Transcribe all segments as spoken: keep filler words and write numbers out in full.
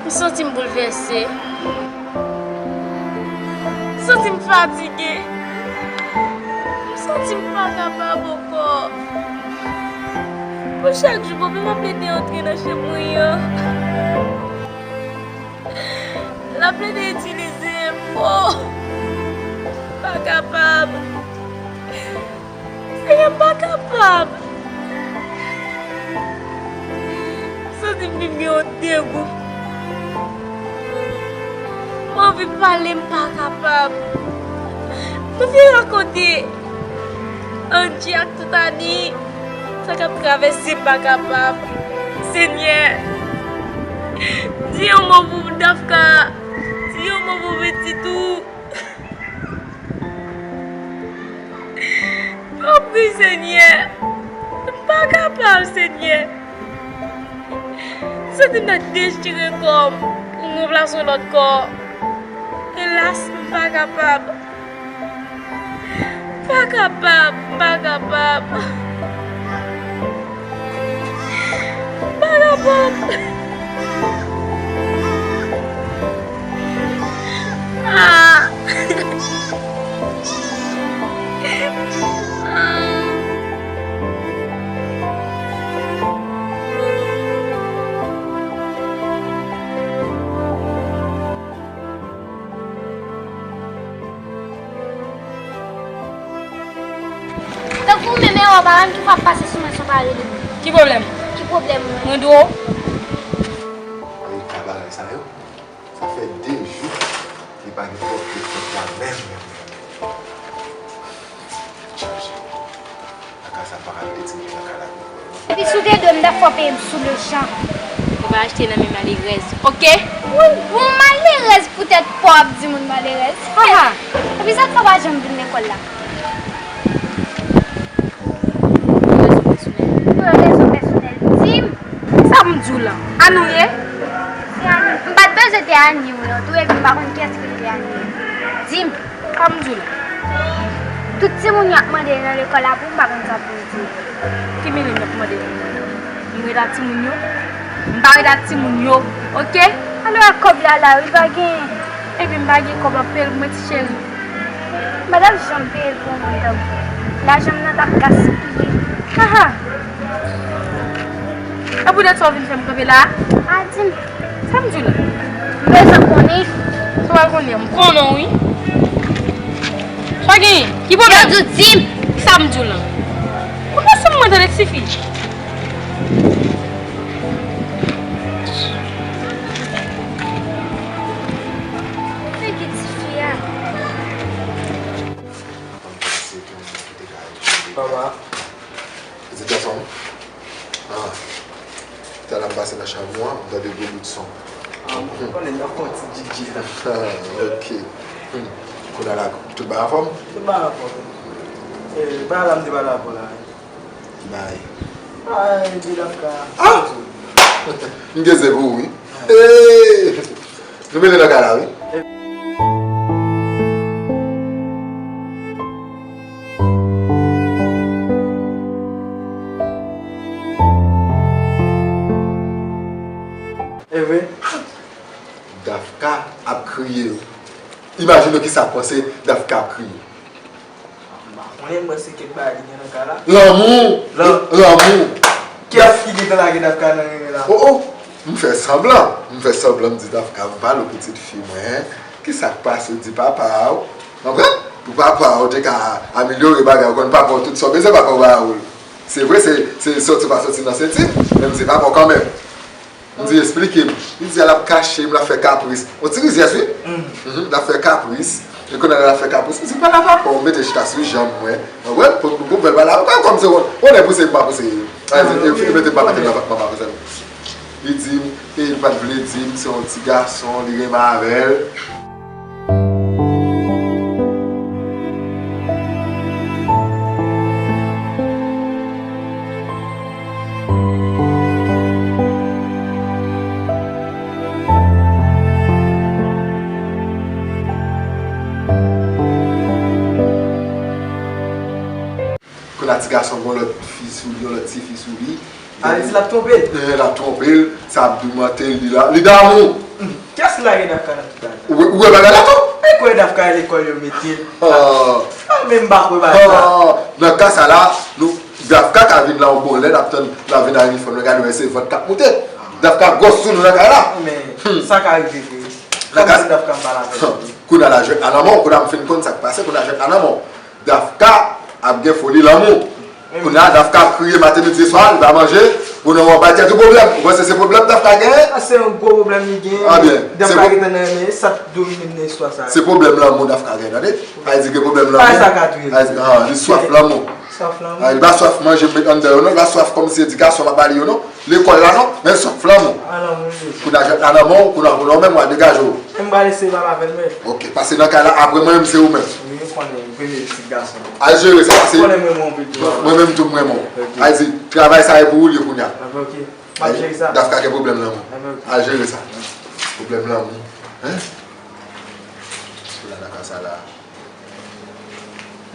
M santi m boulvèse. M santi m fatige. M santi m pa kapab ankò. Pou chak jou, bòpè m ap plede antre nan chanm mwen an. L ap plede itilize m. Oh! M pa kapab. Senyè, m pa kapab. M santi m vin gen yon degou. M anvi pale, m pa kapab. M anvi rakonte Angie ak tout Ani sa k ap travèse m, pa kapab. Senyè, di yon mo pou Dafka. Di yon mo pou pitit ou. Tanpri, Senyè. M pa kapab, Senyè. M santi m ap dechire kò m pou m ranplase yon lòt kò. Elas, m pa kapab. Pa kapab, pa kapab. Pa kapab. Ah. Ah. Tankou ou menm, e wè pa menm ki fwa ap pase sou mwen san pa rele mwen. Ki pwoblèm? Ki pwoblèm mwen? Mwen dwe w. Wi, ka bagay sa yo. Sa fè de jou li pa gen pòtrè kòb la menm, menm, menm. Chaje. Lakay sa pa ka kite timoun nan kay la pou kò yo. Epi si w te dwe m, m t ap fè w peye m sou lejan. Ou va achte nan men malerèz, oke? Wi, bon, malerèz poutèt pa w ap di moun malerèz. Aha. Epi sa k fè w pa janm vin lekòl la? Rezon pèsonèl. Pou rezon pèsonèl. Di m. Sa m di w lan? Annie w ye? Se Annie. M pa t bezwen te Annie w non tou, epi m pa konn kiyès ki rele Annie. Di m. Sa m di w lan? Tout timoun yo ap mande nan lekòl la pou m pa konn sa pou m di. Ki mele m ap mande? M ret ak timoun yo? M pa ret ak timoun yo, oke? Alò, kòb la la, wi, pa genyen. Epi m pa gen kòb anpil, mwen, ti cheri. M pa t ap janm peye l pou yon moun tankou w. Lajan m nan t ap gaspiye. Haha. E poutèt sa w vin fè m kanpe la a? A, di m. Sa m di w la? M bezwen konnen. Sa w al konnen? M konnen w, wi. Sa genyen? Ki pwoblèm? Yo di w di m. Sa m di w la? Ou pa sou mwen tande, tifi. Figi tifi a. Mama. Pitit gason m. Ah. Talè m pase nan chanm ou an, m tande gwo bout son. Ah, m konnen n ap fè yon ti djidji la. Ah, ok. Hmm. Kounye a la, tout bagay anfòm? Tout bagay anfòm. Eh, bagay la m te pale avè w la. Bay. Ay, Dafka. Ah! M gen ze pou ou, wi. Hey! Nou mele nan kay la, wi. E vre? Dafka ap kriye. Imajine w kisa w panse Dafka ap kriye. M pa konnen, m panse kèk bagay ki gen nan kay la. Lanmou! Lan- Lanmou! Kiyès ki gentan lage Dafka nan renmen la? Oh, oh! M fè sanblan. M fè sanblan, m di Dafka, m pale w pitit fi mwen. Kisa k pase? W di papa w. Konprann? Pou papa w te ka amelyore bagay, ou konn papa w tout sa w bezwen, papa w ba ou l. Se vre, se, se soti pa soti nan senti, men m se papa w kanmenm. M di, "Esplike m." Li di, "L ap kache m, l ap fè kapris." On ti rizyèz, wi. Mhm, l ap fè kapris. E kounye a l ap fè kapris. M di, "Pa la papa w, mete chita sou janm mwen." Mwen, pou, pou, pou bèl bagay la, kòm se on, on lè pouse m pa pouse. Li mete m pa mete m nan pa pouse. Li di m, e li pa t vle di m, se on ti gason, li renmen avè l. Kounye a Ti gason gen yon lòt fi sou li, yon lòt tifi sou li. A, li di l ap twonpe l. Eh, l ap twonpe l, sa ap doumante l, li la, li damou. Kiyès ki lage Dafka nan tout bagay sa? Ou, ou wè bagay la tou? E kwè Dafka lekòl yo mete l. Ah. Ah, men m pa kwè bagay sa. Ah, nan ka sa la, nou, Dafka ka vin la yon bon lè, n ap tann, l ap vin a inifòm nan, gade wè se vant k ap moute. Dafka gwòs sou nou nan kay la. Men, sa ka rive vre. Nan ka, kòmsi Dafka m pa la avè l. Kounye a la jwèt la nan men w, kounye a m fin konn sa k pase, kounye a jwèt la nan men w. Dafka ap gen foli lanmou. Kounye a Dafka ap kriye maten, midi, swa, li pa manje. Ou nan wè w bay tèt ou pwoblèm. Ou panse se pwoblèm Dafka genyen? Ah, se yon gwo pwoblèm li genyen. Ah, byen. Dafka gentan nan renmen, sa k domine m nan istwa sa. Se pwoblèm lanmou Dafka genyen, tande? Sa vle di gen pwoblèm lanmou. Sa ka touye. Sa vle di, ah, li swaf lanmou. Swaf lanmou. Ah, li pa swaf manje m met anndan yo non, li pa swaf kòmsi edikasyon m ap ba li yo non. Lekòl la non, men sòf lanmou. Kounye a jwèt la nan men w, kounye a, kounye a w menm w a degaje w. M pral eseye pale avè l, men. Ok, pase nan kay la, apre mwen menm se ou menm. Wi, m konnen, premye pitit gason. Al jere sa, pase. Konnen mwen, mwen anpil tou. Mwen menm tou, mwen menm. Ok. Al di, travay sa e pou ou l ye kounye a. Ok, ok. M ap jere sa. Dafka gen pwoblèm lanmou. Ok, ok. Al jere sa. Pwoblèm lanmou. Hein? Kounye a nan ka sa la.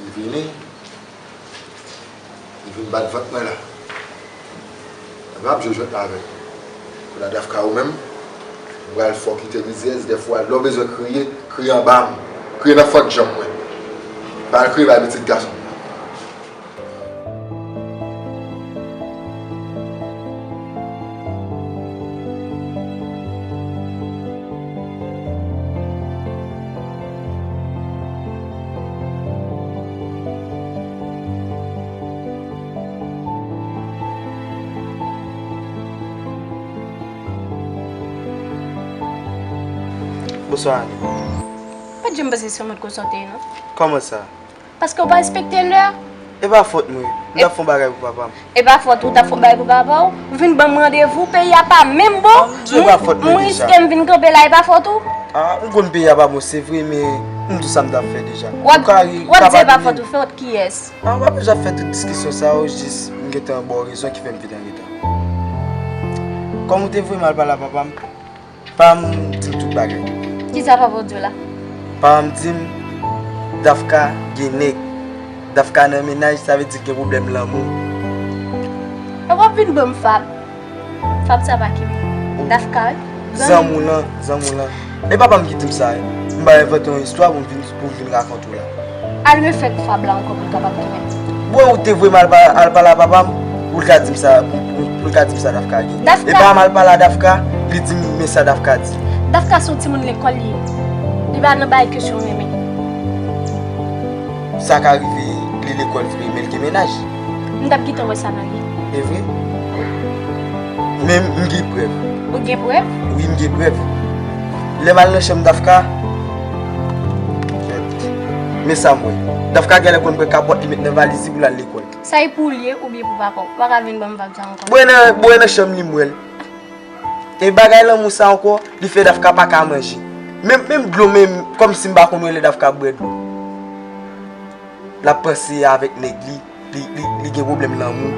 Li vini. Li vin bat vant mwen la. Mwen ap jwe jwèt la avè l. Kounye a Dafka ou menm, ou pral fè w kite rizyèz, dèfwa lè w bezwen kriye, kriye anba m. Kriye nan fòt janm mwen. Pa al kriye bay pitit gason m nan. Bonswa, Ani. Pa t janm panse se yon moun konsa w te ye, non. Kòman sa? Paske w pa respekte lè. E pa fòt mwen. M t ap fè yon bagay pou papa m. E pa fòt ou, w t ap fè yon bagay pou papa w? Ou vin ban m randevou, peyi a pa menm bon. M di w e pa fòt mwen deja. M riske m vin kanpe la, e pa fòt ou? Ah, m konn peyi a pa bon, se vre, men m di w sa m t ap fè deja. W ap, w ap di e pa fòt ou, fòt kiyès? Ah, w ap deja fè tout diskisyon sa yo, jis m gentan ba w rezon ki fè m vin an reta. Kòm ou te voye m al pale a papa m, pa m di m tout bagay. Kisa papa w di w la? Pa m di m, Dafka gen nèg. Dafka nan mennaj, sa vle di gen pwoblèm lanmou. E w ap vin ban m fab. Fab sa pa ki moun. Dafka, wi. Zanmi w lan, zanmi w lan. E papa m ki di m sa, wi. M pa envante yon istwa pou m vin, pou m vin rakonte w la. Al refè fab la ankò pou l kapab tounen. Bon, ou te voye m al pa-, al pale a papa m, pou l ka di m sa, pou, pou, pou l ka di m sa Dafka gen. Dafka. E pa m al pale a Dafka, li di m men sa Dafka di. Dafka se yon timoun lekòl li ye. Li pa nan bagay kesyon renmen. Sa ka rive li lekòl vre, men l gen mennaj. M t ap gentan wè sa nan li. E vre? Men m gen prèv. Ou gen prèv? Wi, m gen prèv. Lè m al nan chanm Dafka, men sa m wè. Dafka genlè konn pran kapòt li met nan valiz li pou l al lekòl. Sa e pou ou l ye oubyen pou papa w? Ou pa ka vin ban m vag sa ankò. Bwè nan, bwè nan chanm li m wè l. E bagay lanmou sa ankò, li fè Dafka pa ka manje. Menm, menm dlo, menm, kòmsi m pa konn wè lè Dafka bwè dlo. L ap panse avèk nèg li, li, li, li gen pwoblèm lanmou.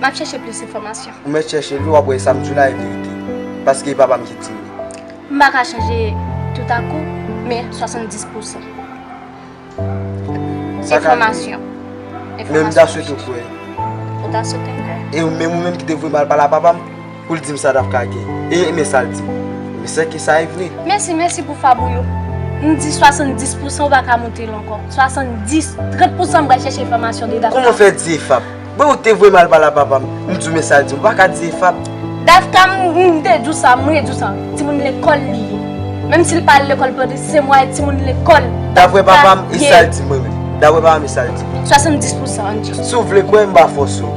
M ap chèche plis enfòmasyon. Ou mèt chèche l wi, w ap wè sa m di w la e verite. Paske e papa m ki di m li. M pa ka chanje toutakou, men swasanndis pousan. Sa ka enfòmasyon. Men m ta swete w kwè. Ou ta swete m kwè. E ou menm, ou menm ki te voye m al pale a papa m, pou l di m sa Dafka gen. E, e men sa l di m. Men sèke sa e vre. Mèsi, mèsi pou fab ou yo. M di swasanndis pousan ou pa ka moute l ankò. Swasanndis, trant pousan m pral chèche enfòmasyon de Dafka. Kòman w fè di e fab? Bon, ou te voye m al pale a papa m. M di w men sa l di m. Ou pa ka di e fab. Dafka, m, m te di w sa, m redi w sa. Timoun lekòl li ye. Menm si l pa al lekòl pandan se mwa, e timoun lekòl. Dapre papa m, e sa l di m, wi, wi. Dapre papa m, e sa l di m. Swasanndis pousan, ann di. Si w vle kwè, m pa fòse w.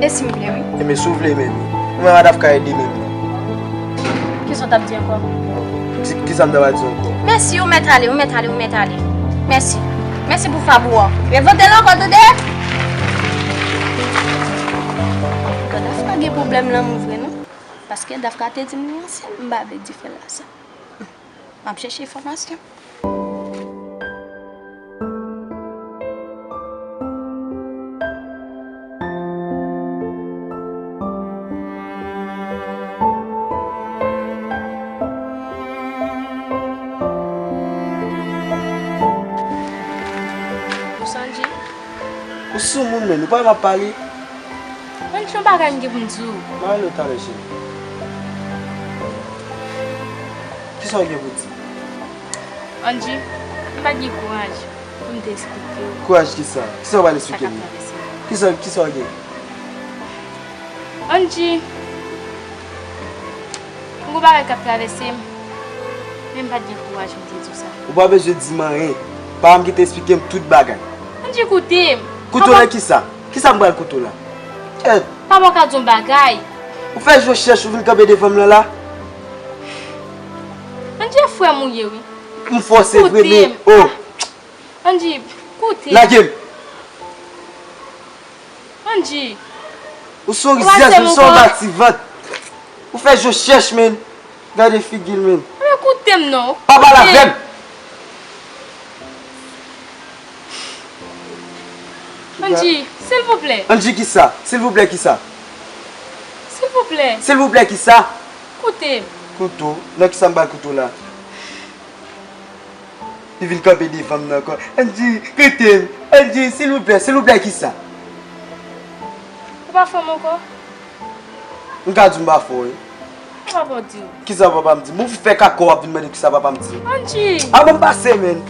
E si m vle, wi. E men si w vle, men wi. Ou menm a Dafka ede menm non. Kisa w t ap di ankò? Ki, kisa m ta pral di ankò? Mèsi, ou mèt ale, ou mèt ale, ou mèt ale. Mèsi. Mèsi pou fab ou an. Revante l ankò, tande? Dafka gen pwoblèm lanmou vre, non? Paske Dafka te di m li ansent, m pa vle di frè l la sa. M ap chèche enfòmasyon. Ou santi? Sou moun, men, ou pa wè m ap pale? Angie, yon bagay m gen pou m di w. M a rele w talè, cheri. Kisa w gen pou w di? Angie, m pa t gen kouraj pou m te eksplike w. Kouraj kisa? Kisa w pral eksplike m? Kisa, kisa w gen? Angie, m gon bagay k ap travèse m, men m pa t gen kouraj pou m te di w sa. Ou pa bezwen di m anyen. Papa m ki te eksplike m tout bagay. Angie, koute m. Koute w nan kisa? Kisa m pral koute w la? Kèt! Papa w ka di yon bagay. Ou fè je w chèch, ou vin kanpe devan m nan la. Angie, frè m ou ye, wi. M fòse vre, men, oh! Angie, koute. Lage m! Angie. Ou se yon rizyèz, ou se yon bativant. Ou fè je w chèch, men. Gade figi l, men. Anben, koute m non. Pa pale avè m! Angie, silvouplè. Angie kisa? Silvouplè kisa? Silvouplè. Silvouplè kisa? Koute m. Koute w? Nan kisa m pral koute w la? Li vin kanpe devan m nan ankò. Angie, koute m. Angie, silvouplè, silvouplè kisa? Ou pa fè m ankò? M ka di w m pa fè w, wi. Sa papa w di w? Kisa papa m di m? Ou fè kaka w ap vin mande kisa papa m di m. Angie! A, ban m pase, men.